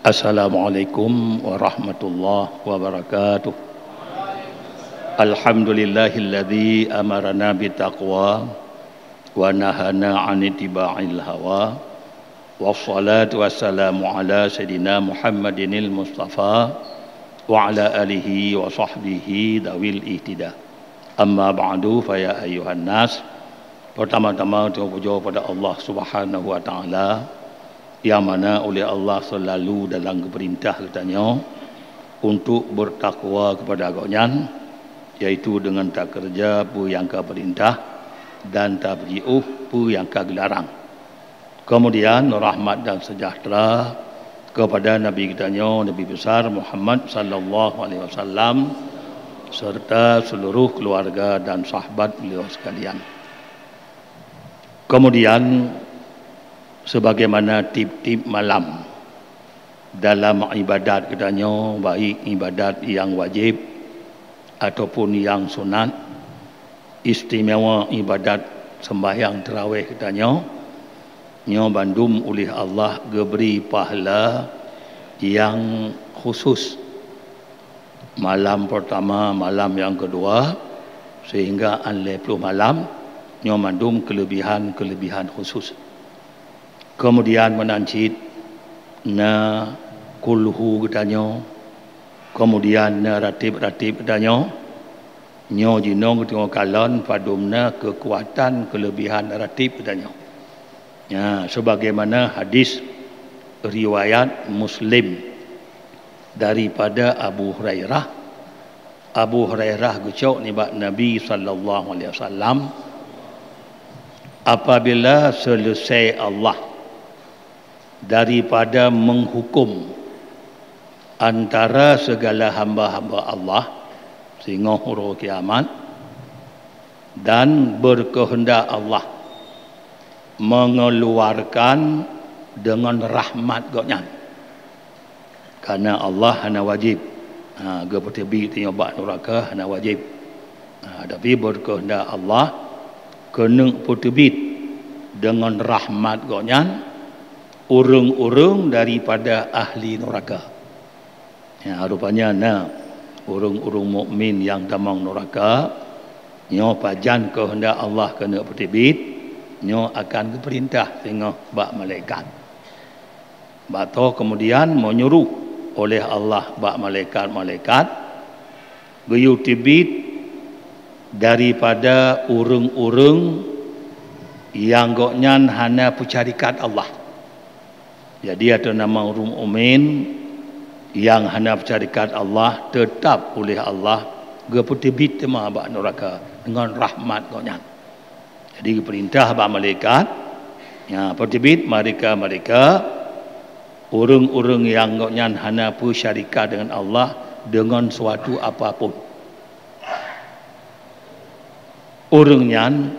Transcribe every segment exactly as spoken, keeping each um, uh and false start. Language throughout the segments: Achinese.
Assalamualaikum warahmatullahi wabarakatuh. Alhamdulillahilladzi amarana bitaqwa wa nahana 'an ittiba'il hawa. Wassalatu wassalamu ala sayyidina Muhammadinil Mustafa wa ala alihi wa sahbihi dawil ihtida. Amma ba'du, fa ya ayyuhan nas. Pertama-tama, teupujoe pada Allah Subhanahu wa Taala, nyang mana uleh Allah selalu dalam geupeurintah geutanyoe untuk bertakwa kepada Gobnyan, yaitu dengan takeureuja peue nyang ka peurintah dan tajiôh peue nyang ka geularang. Kemudian, rahmat dan sejahtera kepada Nabi geutanyoe, Nabi Besar Muhammad sallallahu alaihi wasallam, serta seluruh keluarga dan sahabat beliau sekalian. Kemudian, sebagaimana tiep-tiep malam dalam ibadat geutanyoe, baik ibadat nyang wajéb ataupun nyang sunat, istimewa ibadat seumbahyang tarawéh geutanyoe, nyoe bandum uleh Allah geubri pahala nyang khusus. Malam pertama, malam nyang keudua, sehingga 'an lhée ploh malam, nyoe mandum keuleubihan-keuleubihan khusus. Keumudian meunan cit na kulhu geutanyoe, keumudian na ratib-ratib geutanyoe. Nyoe jinoe geutanyoe kalon padum na keukuatan keuleubihan ratib geutanyoe. Nya, sebagaimana hadis riwayat Muslim daripada Abu Hurairah, Abu Hurairah geucok nibak Nabi sallallahu alaihi wasallam, apabila seuleusai Allah daripada menghukum antara segala hamba-hamba Allah singoh uroe kiamat, dan berkehendak Allah mengeluarkan dengan rahmat Gobnyan. Karena Allah hana wajib, ha, geupeuteubiet tanyoe bak nuraka hana wajib. Ha, tapi berkehendak Allah keuneuk peuteubiet dengan rahmat Gobnyan ureuëng-ureuëng daripada ahli nuraka. Ya, rupanya na ureuëng-ureuëng mukmin nyang tamong nuraka, nyoe pajan keuheundak Allah keuneuk peuteubiet, nyoe akan geupeurintah singoh bak malaikat. Bak toh keumudian meunyoe lheueh Allah bak malaikat-malaikat, geuyue teubiet daripada ureuëng-ureuëng nyang gobnyan hana peusyarikat Allah. Jadi, ateueh nama ureuëng mukmin nyang hana peusyarikat Allah, teutab uleh Allah geupeuteubiet teuma bak nuraka deungon rahmat Gobnyan. Jadi, geupeurintah bak malaikat, ya, peuteubiet mereka-mereka ureuëng-ureuëng nyang gobnyan hana peusyarikat deungon Allah deungon suatu apapun. Ureuëng nyan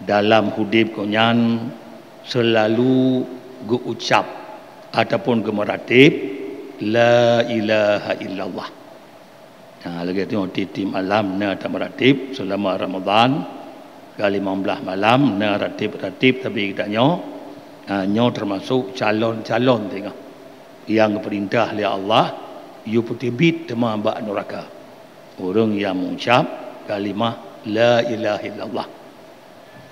dalam udeb gobnyan seulalu geuucab ataupun geumeuratéb, "La ilaha illallah." Nah, lagée nyoe tieb-tieb malam na tameuratéb seulama Ramadhan, ka limong blaih malam na ratéb-ratéb tabi geutanyoe. Nah, nyoe teumasok calon-calon singoh nyang geupeurintah lé Allah, yue peuteubiet teuma bak nuraka. Ureuëng nyang meuucab kalimah la ilaha illallah.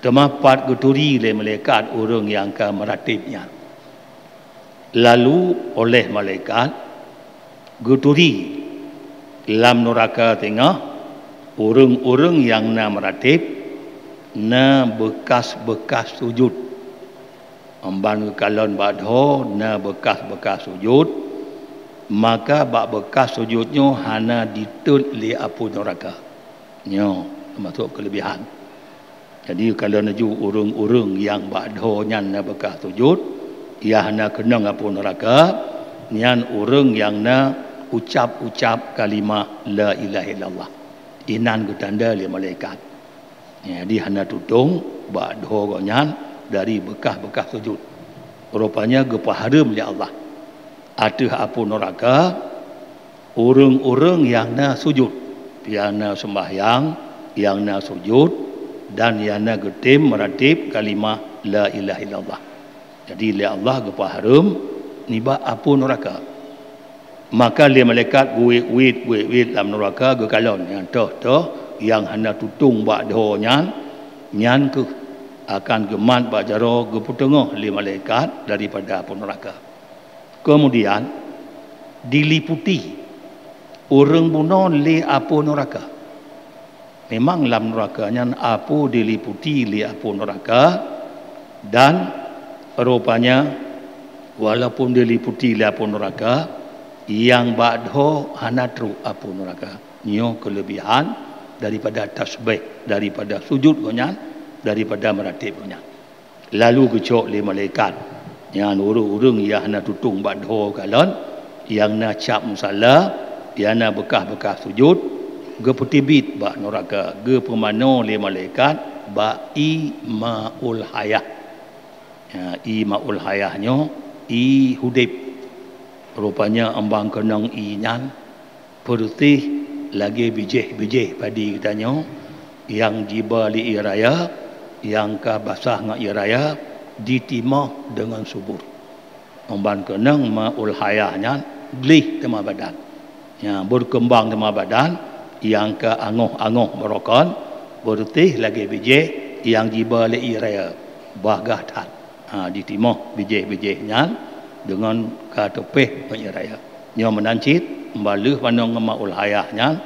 Teuma pat geuturi lé malaikat ureuëng nyang ka meuratéb nyan. Lalu oleh malaikat geuturi lam nuraka singoh ureuëng-ureuëng nyang na meuratéb na beukas-beukas sujut. Amban geukalon bak dhoe na beukas-beukas sujut, maka bak beukas sujut nyoe hana jitot lé apui nuraka. Nyoe teumasok keuleubihan. Jadi, geukalon laju ureuëng-ureuëng nyang bak dhoe nyan na beukas sujut, nyang hana keunong apui nuraka, nyan ureuëng nyang na ucab-ucab kalimah la ilaha illallah. Inan geutanda lé malaikat. Jadi, hana tutong bak dhoe gobnyan dari beukas-beukas sujut. Rupanya geupeuhareuem lé Allah ateueh apui nuraka ureuëng-ureuëng nyang na sujut, nyang na seumbahyang, nyang na sujut, dan nyang na geutem meuratéb kalimah la ilaha illallah. Jadi lé Allah geupeuhareuem nibak apui neuraka. Maka lé malaikat geuwét-wét, wét-wét lam neuraka geukalon nyang toh-toh nyang hana tutong bak dhoe nyan, nyan kheueh akan geumat bak jaroe geupeuteungoh lé malaikat daripada apui neuraka. Keumudian diliputi ureuëng bunoe lé apui neuraka. Memang lam neuraka nyan apui diliputi lé apui neuraka, dan rupanya walaupun diliputi lé apui neuraka, nyang bak dhoe hana trok apui neuraka. Nyoe keuleubihan daripada tasbih, daripada sujud gobnyan, daripada meuratéb gobnyan. Lalu geucok lé malaikat nyan ureuëng-ureuëng nyang hana tutong bak dhoe kalon, nyang na cap musala, nyang na beukah-beukah sujud, geupeuteubiet bak neuraka, geupeumanoe lé malaikat bak ié maul hayah. Ya, ié maul hayah nyoe ié udeb. Rupanya 'oh ban keunong ié nyan peureutih lagée bijéh-bijéh padi geutanyoe nyang jiba lé ié raya, nyang ka basah ngon ié raya, jitimoh deungon subur. 'Oh ban keunong maul hayah nyan gleh teuma badan. Ya, beukeumbang teuma badan, nyang ka angoh-angoh barokon, peureutih lagée bijéh nyang jiba lé ié raya, bagah that. Ha, jitimoh bijéh-bijéh nyan deungon ka teupéh ngon ié raya. Nyoe meunan cit, baleueh manoe ngon maul hayah nyan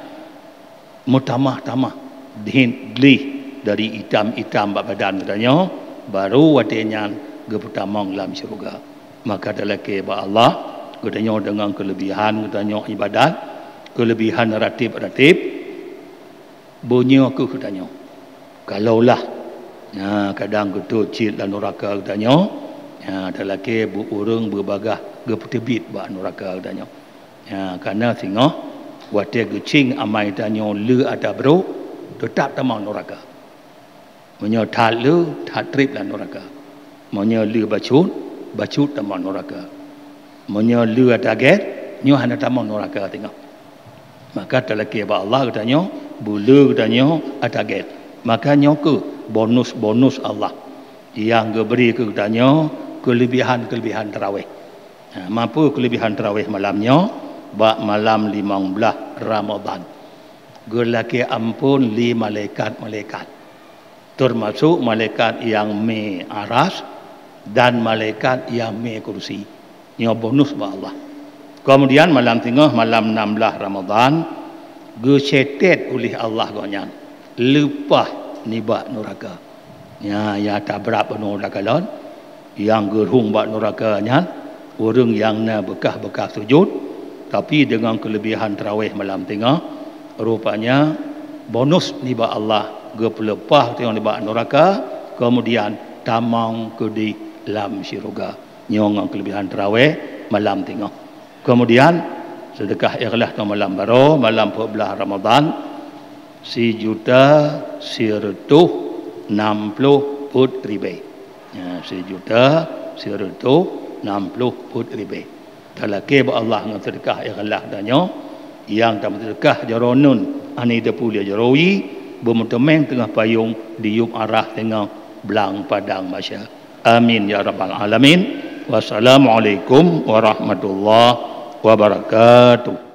meutamah-tamah dhin gleh dari itam-itam bak badan geutanyoe, barô watée nyan geupeutamong lam syeuruga. Maka talakée bak Allah, geutanyoe deungon keuleubihan geutanyoe ibadat, keuleubihan ratéb-ratéb, beunyoe kheueh geutanyoe. Kalaulah, nya, kadang geutot cit lam neuraka geutanyoe, nya, talakée beu ureuëng beubagah geupeuteubiet bak neuraka geutanyoe. Nya, kana singoh watée geucéng amai tanyoe le ata brok, teutab tamong neuraka. Meunyoe that le, that treb lam neuraka. Meunyoe le bacut, bacut tamong neuraka. Meunyoe le ata gét, nyoe hana tamong neuraka singoh. Maka talakée bak Allah geutanyoe, beule geutanyoe ata gét. Maka nyoe kheueh bonus-bonus Allah nyang geubri keu geutanyoe keuleubihan-keuleubihan tarawéh. Ha, mapeue keuleubihan tarawéh malam nyoe? Bak malam limong blaih Ramadhan, geulakée amphon lé malaikat-malaikat, teumasok malaikat nyang mé aras dan malaikat nyang mé kursi. Nyoe bonus bak Allah. Keumudian malam singoh, malam nam blaih Ramadhan, geuseutét uléh Allah gobnyan leupah nibak neuraka. Nya, nyata brat bunoe takalon, nyang geurhong bak neuraka nyan ureuëng nyang na beukah-beukah sujud, tapi deungon keuleubihan tarawéh malam singoh, rupanya bonus nibak Allah geupeuleupah teungoh nibak neuraka, keumudian tamong keudeh lam syeuruga. Nyoe ngon keuleubihan tarawéh malam singoh. Keumudian, seudeukah ikhlaih ngon malam baroe, malam peuet blaih Ramadhan, sijuta sireutôh nam ploh peuet ribée. Ya, sijuta sireutôh nam ploh peuet ribée. Talakée bak Allah ngon seudeukah ikhlaih tanyoe, nyang tameuseudeukah jaroe uneuen, aneuk teuh puléh jaroe wie, beumeuteumèe teungoh payong, diyueb arah teungoh blang padang mahsyar. Amin ya rabbal alamin. Wassalamualaikum warahmatullahi wabarakatuh.